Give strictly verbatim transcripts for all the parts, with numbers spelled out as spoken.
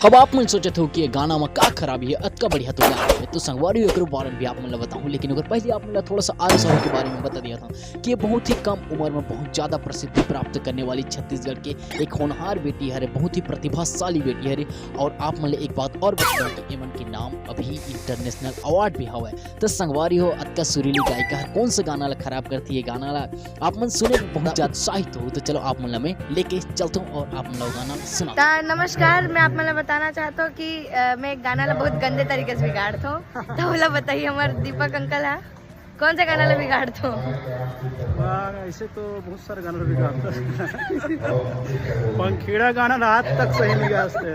अब आप मन सोचत हो कि ये गाना म का खराबी है, अतका बढ़िया तो गाना है। तो संगवारी हो, एकरो बारे में भी आप मन ला बताहूँ, लेकिन ओकर पहले आप मन ला थोड़ा सा आरू साहू के बारे में बता दिया था कि ये बहुत ही कम उम्र में बहुत ज्यादा प्रसिद्धि प्राप्त करने वाली छत्तीसगढ़ के एक होनहार बेटी हरे, बहुत ही प्रतिभाशाली बेटी हरे। और आप मन ला एक बात और बता दूं कि एमन के नाम अभी इंटरनेशनल अवार्ड भी हवय। तो संगवारी हो, अतका सुरीली गायिका हर कौन सा गाना ला खराब करती है? गाना ला आप मन सुने में बहुत ज्यादा उत्साहित हो, तो चलो आप मन ला मैं लेके चलता हूँ और आप मन ला वो गाना सुना। त नमस्कार, मैं आप मन ला बताना चाहता हूँ कि, अ, मैं एक गाना ला बहुत गंदे तरीके से बिगाड़ता हूँ। तो ओला बताइए, हमारे दीपक अंकल है, कौन सा गाना ला बिगाड़ता हूँ? वाह, ऐसे तो बहुत सारे गाना बिगाड़ता है। पंखीड़ा गाना ना आज तक सही नहीं गाते।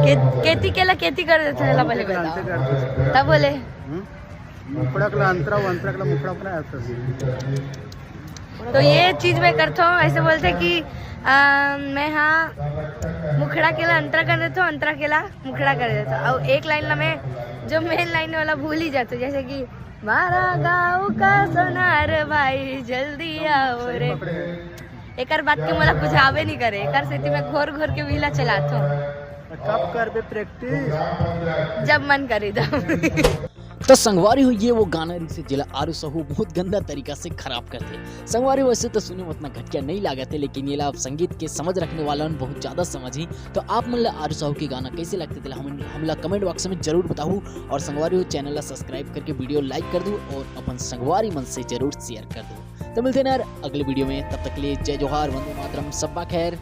के-, केती केला केती कर देते हैं, ला पहले बताओ। तब बोले। हम्म? मुखड़ा कला अंतरा, वो अंतरा कला मुखड़ा अपना आता है। तो ये चीज मैं करता हूँ, ऐसे बोलते कि, आ, मैं हाँ मुखड़ा केला अंतरा कर देता हूँ, अंतरा केला मुखड़ा कर देता हूँ। और एक लाइन ला मैं जो मेन लाइन वाला भूल ही जाता हूँ, जैसे कि मारा गाँव का सोनार भाई जल्दी आओ रे। एकर बात के मोला कुछ आवे नहीं करे, एकर सेती मैं घोर घोर के वीला चलाथो। कब करबे प्रैक्टिस? जब मन करे तब। तो संगवारी हो, ये वो गाना रिहिसे जेला आरू साहू बहुत गंदा तरीका से खराब करथे। संगवारी हो, वैसे तो सुने में उतना घटिया नहीं लागत है, लेकिन येला आप संगीत के समझ रखने वाला मन बहुत ज्यादा समझही। तो आप मन ला आरू साहू के गाना कैसे लगथे, तेला हम, हमला कमेंट बॉक्स में जरूर बताहू। और संगवारी हो, चैनल ला सब्सक्राइब करके वीडियो लाइक कर दू और अपन संगवारी मन से जरूर शेयर कर दू। तो मिलते हैं यार अगले वीडियो में, तब तक के लिए जय जोहार, वंदे मातरम, सब्बा खैर।